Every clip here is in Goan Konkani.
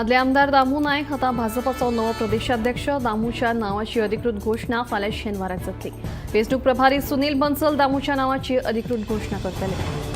आदले आमदार दामू नायक आतां भाजपाचो नवो प्रदेशाध्यक्ष. दामूच्या नांवाची अधिकृत घोशणा फाल्यां शेनवाराक जातली. वेंचणूक प्रभारी सुनील बन्सल दामूच्या नांवाची अधिकृत घोशणा करतले.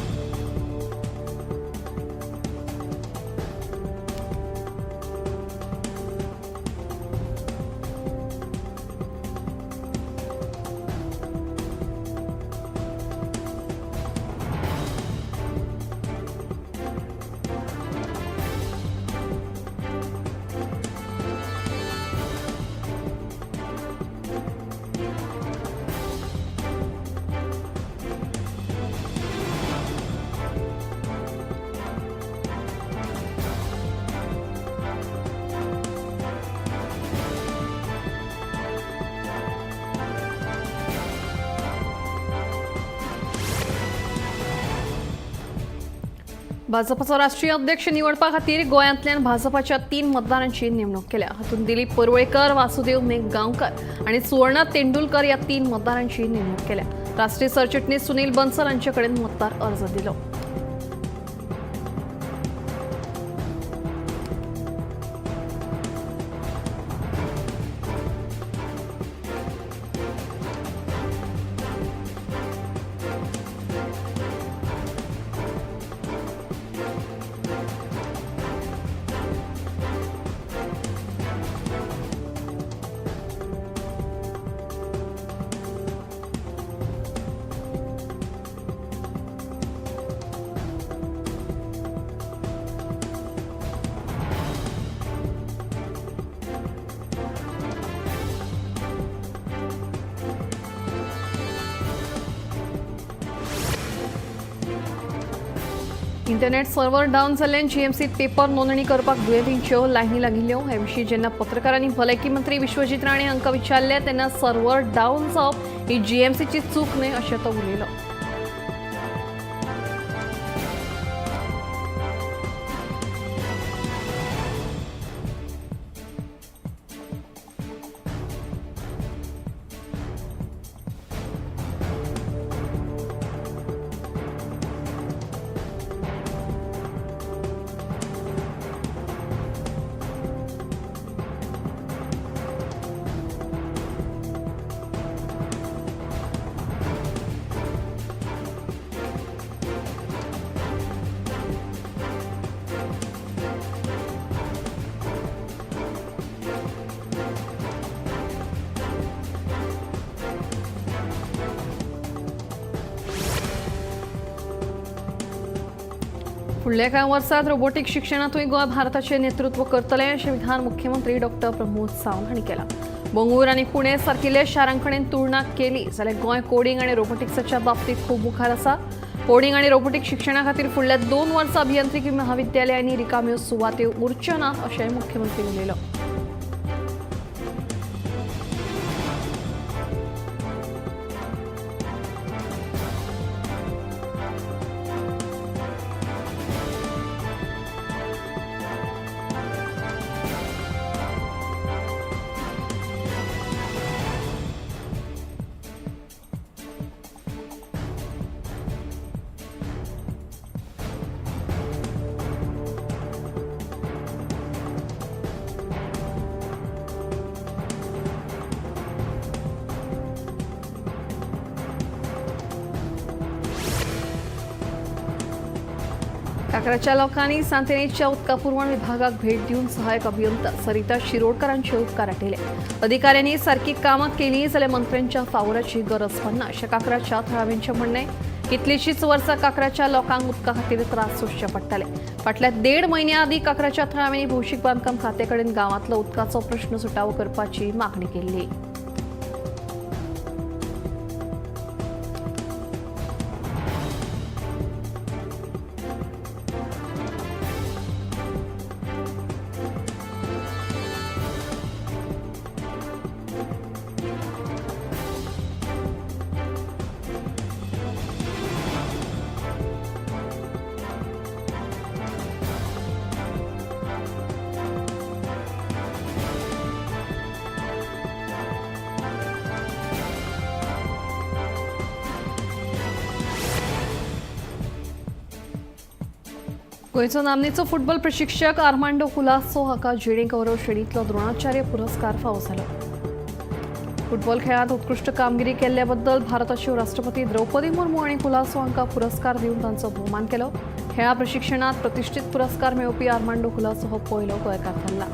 भाजपाचो राष्ट्रीय अध्यक्ष निवडपा खातीर गोंयांतल्यान भाजपाच्या 3 मतदारांची नेमणूक केल्या. हातूंत दिलीप परुळेकर, वासुदेव मेघगांवकर आनी सुवर्णा तेंडुलकर ह्या 3 मतदारांची नेमणूक केल्या. राष्ट्रीय सरचिटणीस सुनील बन्सल हांचे कडेन मतदार अर्ज दिलो. इंटरनेट सर्व्हर डावन जाल्ल्यान जीएमसीत पेपर नोंदणी करपाक दुयेंतींच्यो लायनी लागिल्ल्यो. हे विशीं जेन्ना पत्रकारांनी भलायकी मंत्री विश्वजीत राणे हांकां विचारलें तेन्ना सर्व्हर डावन जावप ही जीएमसीची चूक न्हय अशें तो उलयलो. फुडल्या कांय वर्सात रोबोटीक शिक्षणांतूय गोंय भारताचें नेतृत्व करतलें अशें विधान मुख्यमंत्री डॉक्टर प्रमोद सावंत हांणी केलां. बंगळूर आनी पुणे सारकिल्ल्या शारां कडेन तुळना केली जाल्यार गोंय कोडिंग आनी रोबोटिक्साच्या बाबतींत खूब मुखार आसा. कोडिंग आनी रोबोटीक शिक्षणा खातीर फुडल्या 2 वर्सां अभियांत्रिकी महाविद्यालयांनी रिकाम्यो सुवात्यो उरच्यो ना अशेंय मुख्यमंत्री उलयलो. काकराच्या लोकांनी सांतेनेच्या उदका पुरवण विभागाक भेट दिवन सहायक अभियंता सरिता शिरोडकरांचे उपकार आठयले. अधिकाऱ्यांनी सारकी कामां केली जाल्यार मंत्र्यांच्या फावराची गरज पडना अशें काकराच्या थळाव्यांचें म्हणणें. कितलीशीच वर्सां काकराच्या लोकांक उदका खातीर त्रास सोंसचे पडटाले. फाटल्या 1.5 म्हयन्या आदीं काकराच्या थळाव्यांनी भौशीक बांदकाम खाते कडेन गांवांतलो उदकाचो प्रश्न सुटावो करपाची मागणी केल्ली. गोंयचो नामनेचो फुटबॉल प्रशिक्षक आर्मांडो कुलासो हाका जिणे गौरव श्रेणींतलो द्रोणाचार्य पुरस्कार फावो जालो. फुटबॉल खेळांत उत्कृश्ट कामगिरी केल्ल्या बद्दल भारताच्यो राष्ट्रपती द्रौपदी मुर्मू आनी कुलासो हांकां पुरस्कार दिवन तांचो भोवमान केलो. खेळा प्रशिक्षणांत प्रतिश्ठीत पुरस्कार मेळोवपी आर्मांडो कुलासो हो पयलो गोंयकार थारला.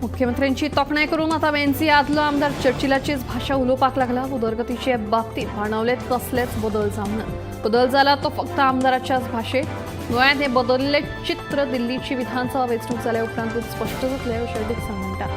मुख्यमंत्र्यांची तोखणाय करून आता वेन्सी आदलो आमदार चर्चिलाचीच भाशा उलोवपाक लागला. उदरगतीचे बाबतीत बाणावलेत कसलेच बदल जावना. बदल जाला तो फक्त आमदाराच्याच भाशेत. गोंयांत हे बदलले चित्र दिल्लीची विधानसभा वेंचणूक जाल्या उपरांतूच स्पश्ट जातलें अशें डिक्सन म्हणटा.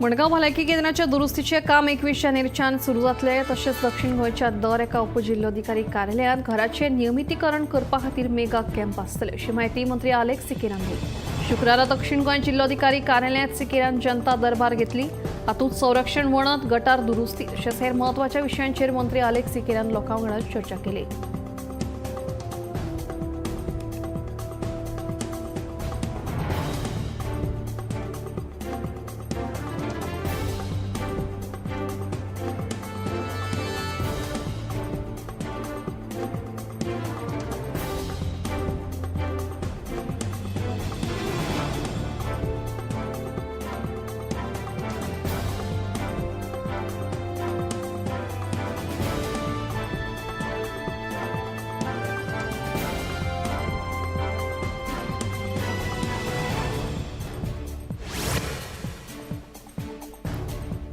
मडगांव भलायकी केंद्राच्या दुरुस्तीचें काम 21 जानेरच्यान सुरू जातलें. तशेंच दक्षिण गोंयच्या दर एका उपजिल्लोधिकारी कार्यालयांत घराचें नियमितीकरण करपा खातीर मेगा कॅम्प आसतले अशी म्हायती मंत्री आलेक्स सिकेरान दिली. शुक्रारा दक्षिण गोंय जिल्लोधिकारी कार्यालयांत सिकेरान जनता दरबार घेतली. हातूंत संरक्षण वणत, गटार दुरुस्ती तशेंच हेर म्हत्वाच्या विशयांचेर मंत्री आलेक्स सिकेरान लोकां वांगडा चर्चा केली.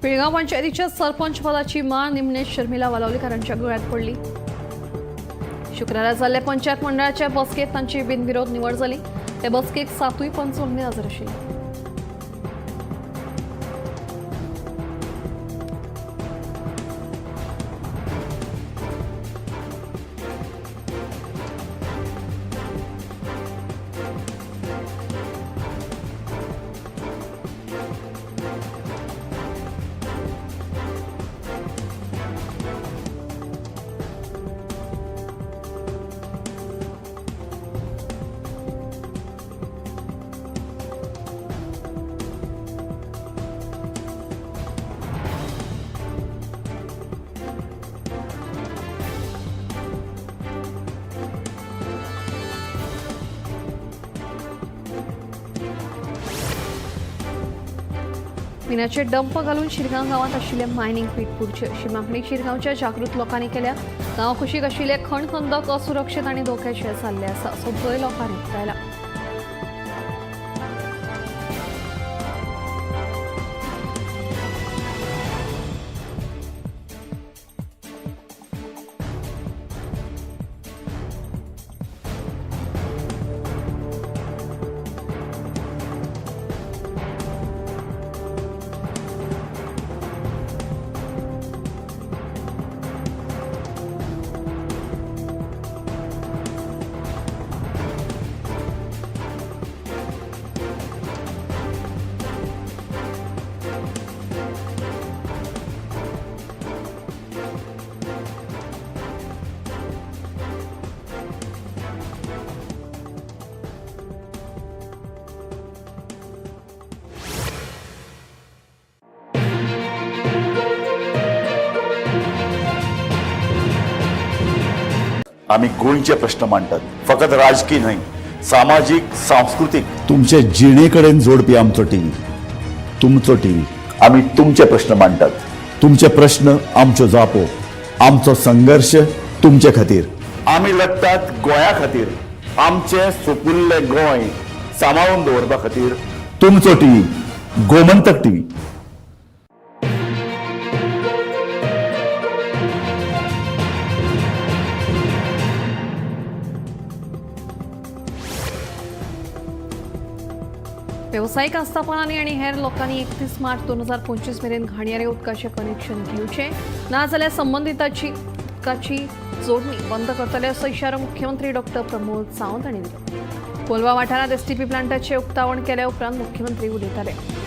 पिळगांव पंचायतीच्या सरपंच पदाची माळ निमणे शर्मिला वालावलीकरांच्या गळ्यात पडली. शुक्रारा जाल्ल्या पंचायत मंडळाच्या बसकेत तांची बिनविरोध निवड जाली. हे बसकेक 7 पंच हजर आशिल्ले. मिनाचे डंप घालून शिरगांव गांवांत आशिल्ले मायनिंग पीट पुरचे अशी मागणी शिरगांवच्या जागृत लोकांनी केल्या. गांव कुशीक आशिल्ले खणखंदक असुरक्षीत आनी धोक्याचे जाल्ले आसा असो भंय लोकांनी उक्तायला. आमी गोंयचे प्रश्न मांडटात, फकत राजकी न्हय, सामाजीक, सांस्कृतीक, तुमचे जिणे कडेन जोडपी आमचो टीव्ही, तुमचो टीव्ही। आमी तुमचे प्रश्न मांडटात, तुमचे प्रश्न आमच्यो जापो, आमचो संघर्श तुमचे खातीर। आमी लढटात गोंया खातीर, आमचें सुपुल्लें गोंय सांबाळून दवरपा खातीर। तुमचो टीव्ही, गोमंतक टीव्ही। वेवसायीक आस्थापनांनी आनी हेर लोकांनी 31 मार्च 2025 मेरेन घाणयारे उदकाचें कनेक्शन घेवचें ना जाल्यार संबंदिताची उदकाची जोडणी बंद करतले असो इशारो मुख्यमंत्री डॉक्टर प्रमोद सावंत हांणी दिलो। कोलवा वाठारांत एसटीपी प्लांटाचें उक्तावण केल्या उपरांत मुख्यमंत्री उलयताले।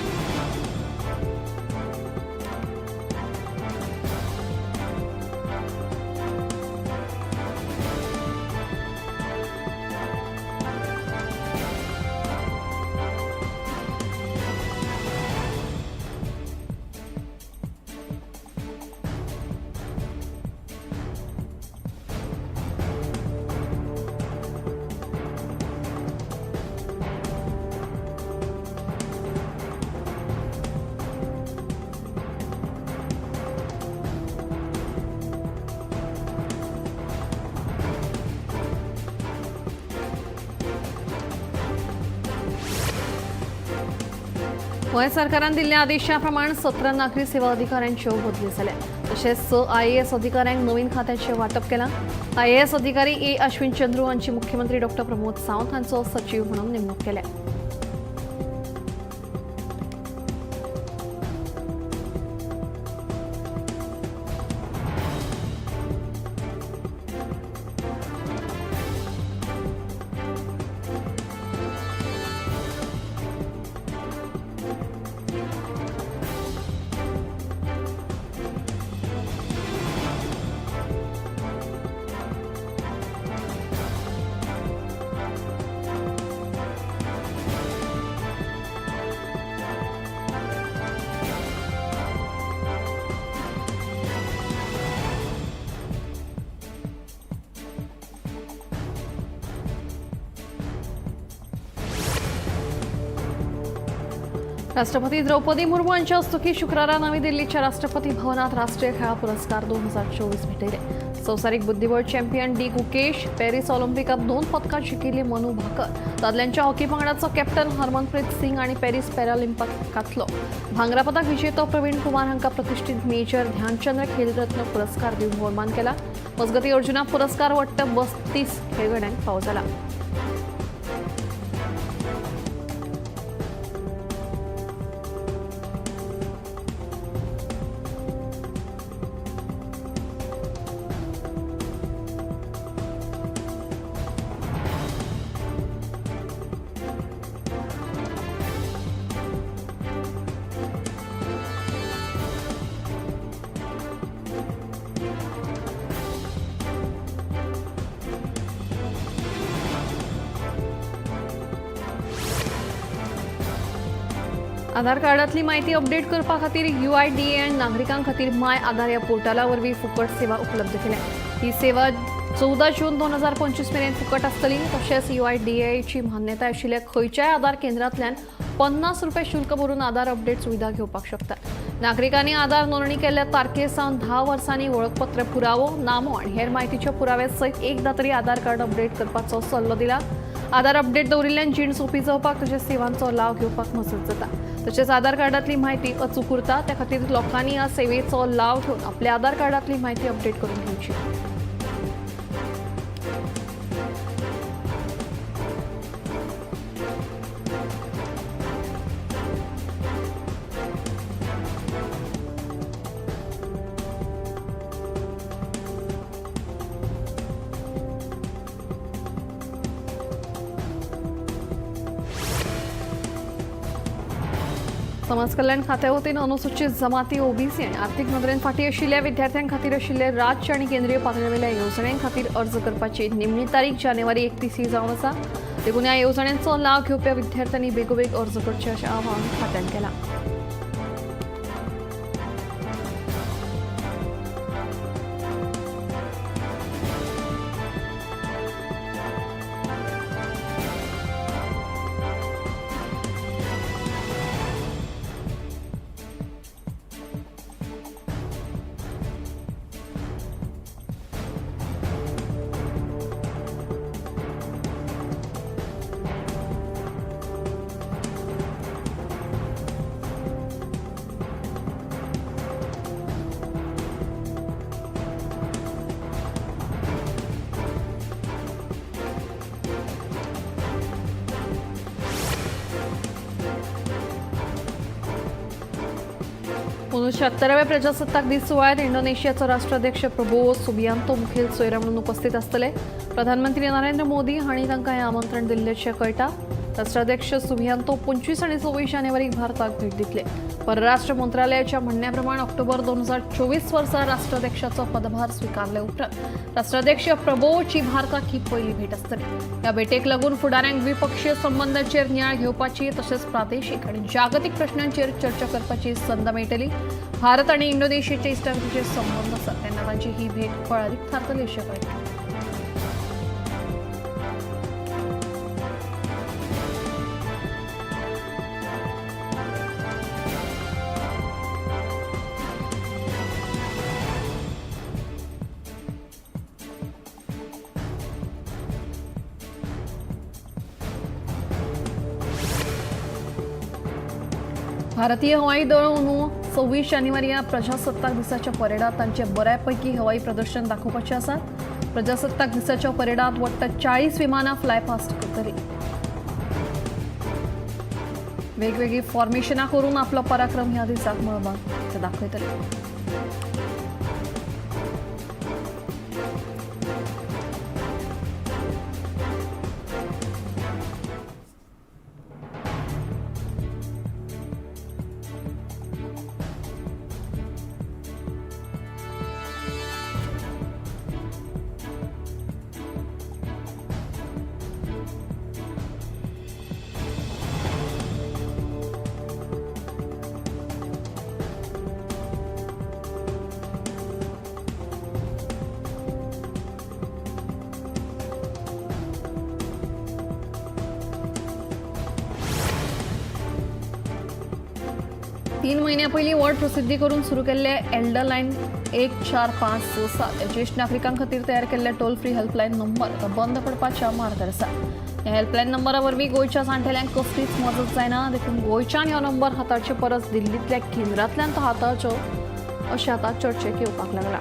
गोंय सरकारान दिल्ल्या आदेशा प्रमाण 17 नागरी सेवा अधिकाऱ्यांच्यो बदली जाल्या। तशेंच 6 आयएएस अधिकाऱ्यांक नवीन खात्याचें वांटप केलां। आयएएस अधिकारी ए अश्विन चंद्रू हांची मुख्यमंत्री डॉक्टर प्रमोद सावंत हांचो सचीव म्हणून नेमणूक केल्या। राष्ट्रपती द्रौपदी मुर्मू यांच्या हस्तुकी शुक्रारा नवी दिल्लीच्या राष्ट्रपती भवनात राष्ट्रीय खेळा पुरस्कार 2024 भेटयले। संवसारीक बुद्धिबळ चॅम्पियन डी गुकेश, पॅरिस ऑलिम्पिकात 2 पदकां जिखिल्ली मनू भाकर, दादल्यांच्या हॉकी पंगडाचो कॅप्टन हरमनप्रीत सिंग आनी पॅरिस पॅरालिम्पिकांतलो भांगरा पदक विजेतो प्रवीण कुमार हांकां प्रतिष्ठित मेजर ध्यानचंद्र खेलरत्न पुरस्कार दिवन भोवमान केला। मजगतीं अर्जुना पुरस्कार वट्ट 32 खेळगड्यांक फावो जाला। आधार कार्डातली माहिती अपडेट करपा खातीर UIDAI आनी नागरिकां खातीर माय आधार ह्या पोर्टला वरवीं फुकट सेवा उपलब्ध केल्या। ही सेवा 14 जून 2025 मेरेन फुकट आसतली। तशेंच UIDAIची मान्यताय आशिल्ल्या खंयच्याय आधार केंद्रांतल्यान 50 रुपये शुल्क भरून आधार अपडेट सुविधा घेवपाक शकता। नागरिकांनी आधार नोंदणी केल्ल्या तारखे सावन 10 वर्सांनी वळखपत्र पुरावो, नामो आनी हेर म्हायतीच्या पुराव्या सयत एकदा तरी आधार कार्ड अपडेट करपाचो सल्लो दिला। आधार अपडेट दवरिल्ल्यान जीण सोंपी जावपाक तशेंच सेवांचो लाव घेवपाक मजत जाता। तशेंच आधार कार्डांतली म्हायती अचूक उरता, त्या खातीर लोकांनी ह्या सेवेचो लाव घेवन आपल्या आधार कार्डांतली म्हायती अपडेट करून घेवची। समाज कल्याण खात्या वतीन अनुसूचित जमाती, ओबीसी आनी आर्थिक नदरेन फाटीं आशिल्ल्या विद्यार्थ्यां खातीर आशिल्ले राज्य आनी केंद्रीय पातळेवेल्या येवजण्यां खातीर अर्ज करपाची निमणी तारीख जानेवारी 31 ही जावन आसा। देखून ह्या येवजण्यांचो लाव घेवपी विद्यार्थ्यांनी बेगोबेग अर्ज करचे अशें आवाहन खात्यान केलां। 69व्या प्रजासत्ताक दीस सुवाळ्यात इंडोनेशियाचो राष्ट्राध्यक्ष प्रबोवो सुबियांतो मुखेल सोयरे म्हणून उपस्थित आसतले. प्रधानमंत्री नरेंद्र मोदी हांणी तांकां हें आमंत्रण दिल्ल्याचें कळटा. राष्ट्राध्यक्ष सुबियांतो 25 आनी 26 जानेवारीक भारताक भेट दितले. परराष्ट्र मंत्रालयाच्या म्हणण्या प्रमाण ऑक्टोबर 2024 वर्सा राष्ट्राध्यक्षाचो पदभार स्विकारले उपरांत राष्ट्राध्यक्ष प्रबोवोची भारताक ही पयली भेट आसतली. ह्या भेटेक लागून फुडाऱ्यांक द्विपक्षीय संबंदांचेर नियाळ घेवपाची तशेंच प्रादेशीक आनी जागतीक प्रश्नांचेर चर्चा करपाची संद मेळटली. भारत आनी इंडोनेशियाचे इश्टागतीचे संबंद आसात तेन्ना तांची ही भेट फळादीक थारतली अशें कळटा. भारतीय हवाई दळ अंदू 26 जानेवारी ह्या प्रजासत्ताक दिसाच्या परेडात तांचे बऱ्यापैकी हवाई प्रदर्शन दाखोवपाचे आसा. प्रजासत्ताक दिसाच्या परेडात वट्ट 40 विमानां फ्लाय पास्ट करतली. वेगवेगळी फॉर्मेशनां करून आपलो पराक्रम ह्या दिसाक मळबाक ते दाखयतले. तीन म्हयन्या पयलीं व्हड प्रसिद्धी करून सुरू केल्ले एल्डर लायन 14567 ह्या ज्येश्ठ नागरिकां खातीर तयार केल्ले टोल फ्री हेल्पलायन नंबर आतां बंद पडपाच्या मार्गार आसा. ह्या हेल्पलायन नंबरा वरवीं गोंयच्या जाणटेल्यांक कसलीच मजत जायना, देखून गोंयच्यान हो नंबर हाताळचे परस दिल्लींतल्या केंद्रांतल्यान तो हाताळचो अशें आतां चर्चेक येवपाक लागलां.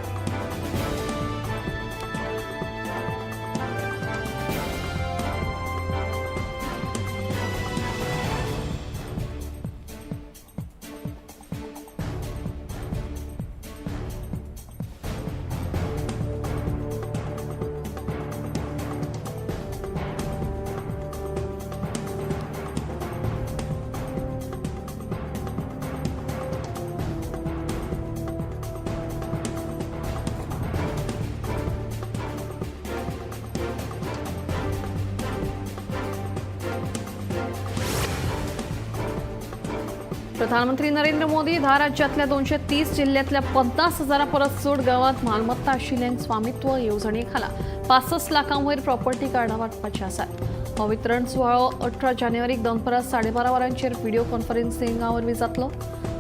प्रधानमंत्री नरेंद्र मोदी 10 राज्यातल्या 230 जिल्ह्यातल्या 50,000 परस चड गांवांत मालमत्ता आशिल्ल्यांक स्वामित्व येवजणे खाला 65 लाखां वयर प्रॉपर्टी कार्डां वांटपाचे आसात. हो वितरण सुवाळो 18 जानेवारीक दनपरां 12:30 वरांचेर व्हिडिओ कॉन्फरन्सिंगा वरवीं जातलो.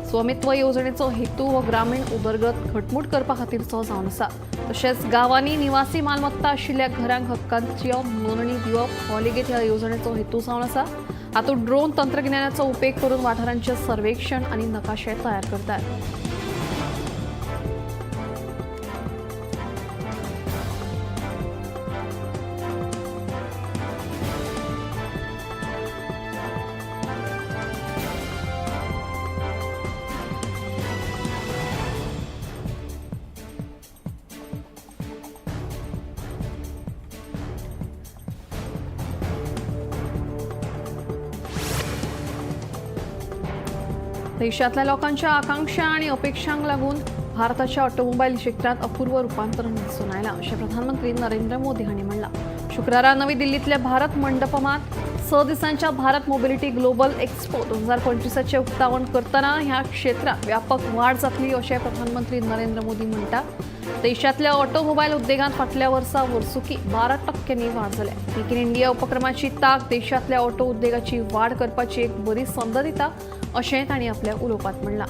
स्वामित्व येवजणेचो हेतू हो ग्रामीण उदरगत घटमूट करपा खातीरचो जावन आसा. तशेंच गांवांनी निवासी मालमत्ता आशिल्ल्या घरांक हक्कांची नोंदणी दिवप हो लेगीत ह्या येवजणेचो हेतू जावन आसा. हातूंत ड्रोन तंत्रगिन्यानाचो उपेग करून वाठारांचे सर्वेक्षण आनी नकाशे तयार करतात. देशातल्या लोकांच्या आकांक्षा आणि अपेक्षांक लागून भारताच्या ऑटोमोबाईल क्षेत्रात अपूर्व रूपांतरण दिसून आयलां अशें प्रधानमंत्री नरेंद्र मोदी हांणी म्हणलां. शुक्रारा नवी दिल्लींतल्या भारत मंडपमात 6 दिसांच्या भारत मोबिलिटी ग्लोबल एक्सपो 2025 उक्तावण करतना ह्या क्षेत्रात व्यापक वाड जातली अशें प्रधानमंत्री नरेंद्र मोदी म्हणटा. देशातल्या ऑटोमोबाईल उद्देगांत फाटल्या वर्सा वर्सुकी 12% वाड जाल्या. मेक इन इंडिया उपक्रमाची ताक देशातल्या ऑटो उद्देगाची वाड करपाची एक बरी संद दिता अशें तांणी आपल्या उलोवपांत म्हणलां.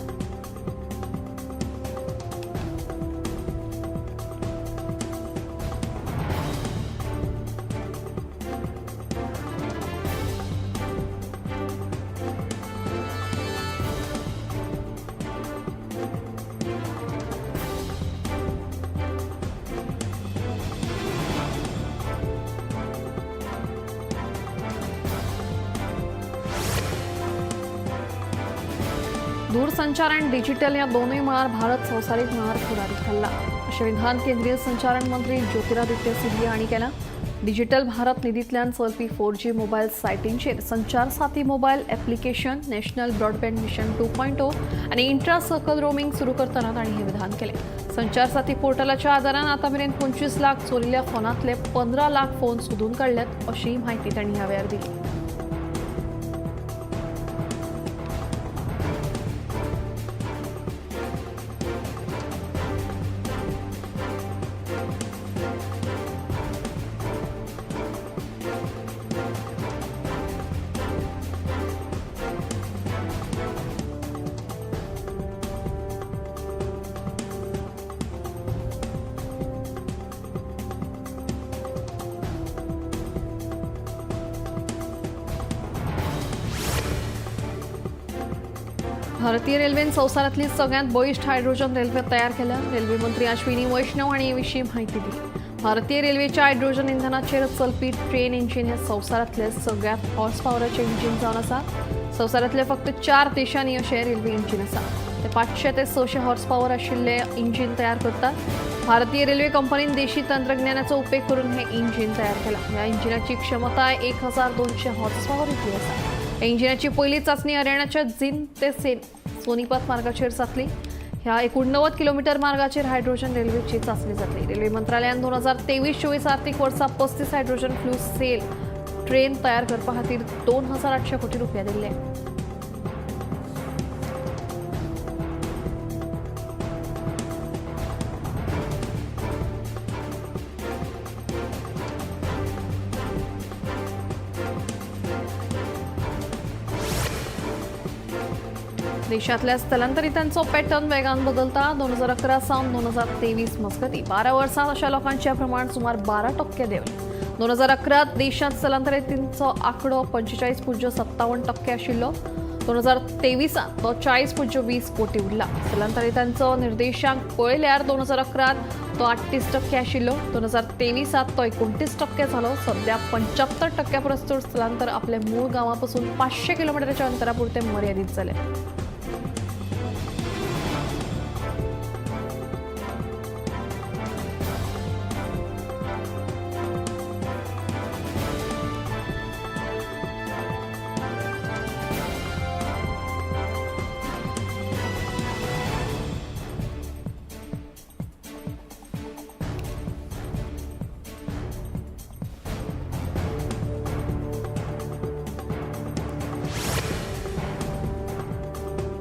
दूरसंचार आनी डिजिटल ह्या दोनूय मळार भारत संवसारीक मळार फुडारी थारला अशें विधान केंद्रीय संचारण मंत्री ज्योतिरादित्य सिंधिया हांणी केलां. डिजिटल भारत निधींतल्यान चलपी 4G mobile सायटींचेर Sanchar Saathi mobile application, national broadband mission 2.0 आनी इंट्रा सर्कल रोमिंग सुरू करतना तांणी हें विधान केलें. संचार साथी पोर्टलाच्या आदारान आतां मेरेन 25 लाख चोरिल्ल्या फोनांतले 15 लाख फोन सोदून काडल्यात अशी म्हायती तांणी ह्या वेळार दिली. भारतीय रेल्वेन संवसारांतली सगळ्यांत बळिश्ट हायड्रोजन रेल्वे तयार केल्या. रेल्वे मंत्री अश्विनी वैष्णव हांणी हे विशीं म्हायती दिली. भारतीय रेल्वेच्या हायड्रोजन इंधनाचेर चलपी ट्रेन इंजीन हे संवसारांतले सगळ्यांत हॉर्स पावराचे इंजीन जावन आसा. संवसारांतले फक्त 4 देशांनी अशें रेल्वे इंजीन आसा. ते 500 ते 600 हॉर्स पावर आशिल्ले इंजीन तयार करतात. भारतीय रेल्वे कंपनीन देशी तंत्रज्ञानाचो उपेग करून हे इंजीन तयार केलां. ह्या इंजिनाची क्षमताय 1200 हॉर्स पावर इतली आसा. ह्या इंजिनाची पयली चांचणी हरियाणाच्या जींद ते सोनीपत मार्गाचेर जातली. ह्या 89 किलोमीटर मार्गाचेर हायड्रोजन रेल्वेची चांचणी जातली. रेल्वे मंत्रालयान 2023-24 आर्थिक वर्सा 35 हायड्रोजन फ्यू सेल ट्रेन तयार करपा खातीर 2800 कोटी रुपया दिल्ले. देशातल्या स्थलांतरितांचो पॅटर्न वेगान बदलता. 2011 सावन 2023 मजगती 12 वर्सांत अशा लोकांचें प्रमाण सुमार 12% देंवलें. 2011 देशांत स्थलांतरितांचो आंकडो 45.57% आशिल्लो. 2023 तो 40.20 कोटी उरला. स्थलांतरितांचो निर्देशांक पळयल्यार 2011 तो 38% आशिल्लो. 2023 तो 29% जालो. सध्या 75% परस चड स्थलांतर आपल्या मूळ गांवां पसून 500 किलोमिटराच्या अंतरापुरते मर्यादीत जाले.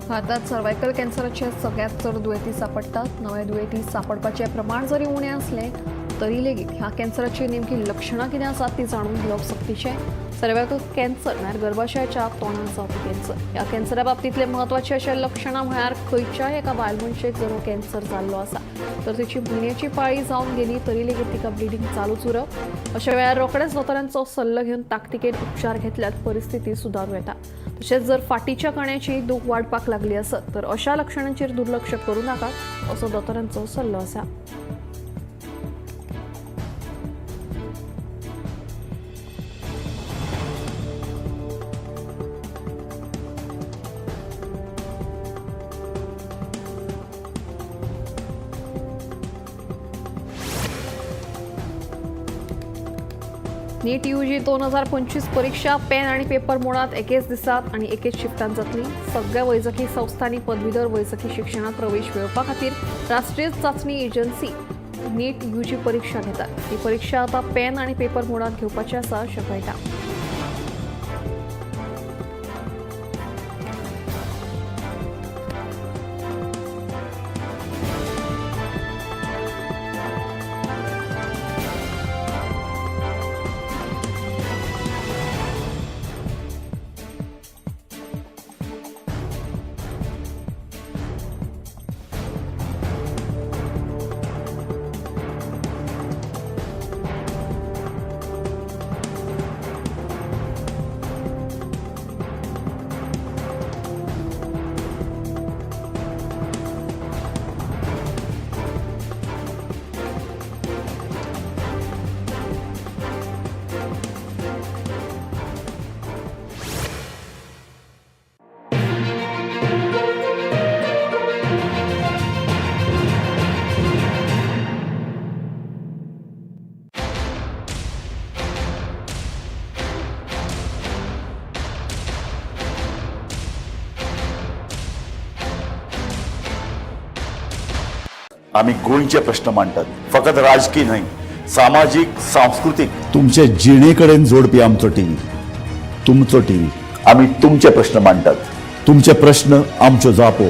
भारतात सर्वायकल कॅन्सराचे सगळ्यात चड दुयेंती सापडटात. नवे दुयेंती सापडपाचें प्रमाण जरी उणें आसलें तरी लेगीत ह्या कॅन्सराची नेमकी लक्षणां कितें आसात ती जाणून घेवप सक्तीचें. सर्वायकल कॅन्सर म्हळ्यार गर्भाशयाच्या तोंडांत जावपी कॅन्सर. ह्या कॅन्सरा बाबतींतले म्हत्वाचे अशे लक्षणां म्हळ्यार खंयच्याय एका बायल मनशेक जर हो कॅन्सर जाल्लो आसा तर तिची म्हयन्याची पाळी जावन गेली तरी लेगीत तिका ब्लिडींग चालूच उरप. अशा वेळार रोखडेच दोतोरांचो सल्लो घेवन ताकतिकेन उपचार घेतल्यार परिस्थिती सुदारूं येता. तशेंच जर फाटीच्या कण्याची दूख वाडपाक लागली आसत तर अशा लक्षणांचेर दुर्लक्ष करूं नाकात असो दोतोरांचो सल्लो आसा. नीट UG 2025 परीक्षा पेन आणि पेपर मोडात एकेच दिसात आणि एकेच शिफ्टात जातली. सगळ्या वैजकी संस्थांनी पदवीधर वैजकी शिक्षणात प्रवेश मेळोवपा खातीर राष्ट्रीय चाचणी एजन्सी नीट UG परीक्षा घेतात. ही परीक्षा आता पेन आणि पेपर मोडात घेवपाची आसा अशें कळटा. आमी गोंयचे प्रश्न मांडटात. फकत राजकी न्हय, सामाजीक, सांस्कृतीक, तुमचे जिणे कडेन जोडपी आमचो टीव्ही, तुमचो टीव्ही. आमी तुमचे प्रश्न मांडटात. तुमचे प्रश्न आमच्यो जापो,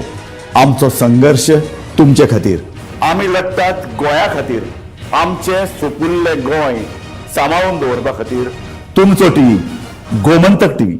आमचो संघर्श तुमचे खातीर. आमी लडटात गोंया खातीर, आमचें सुपुल्लें गोंय सांबाळून दवरपा खातीर. तुमचो टीव्ही, गोमंतक टीव्ही.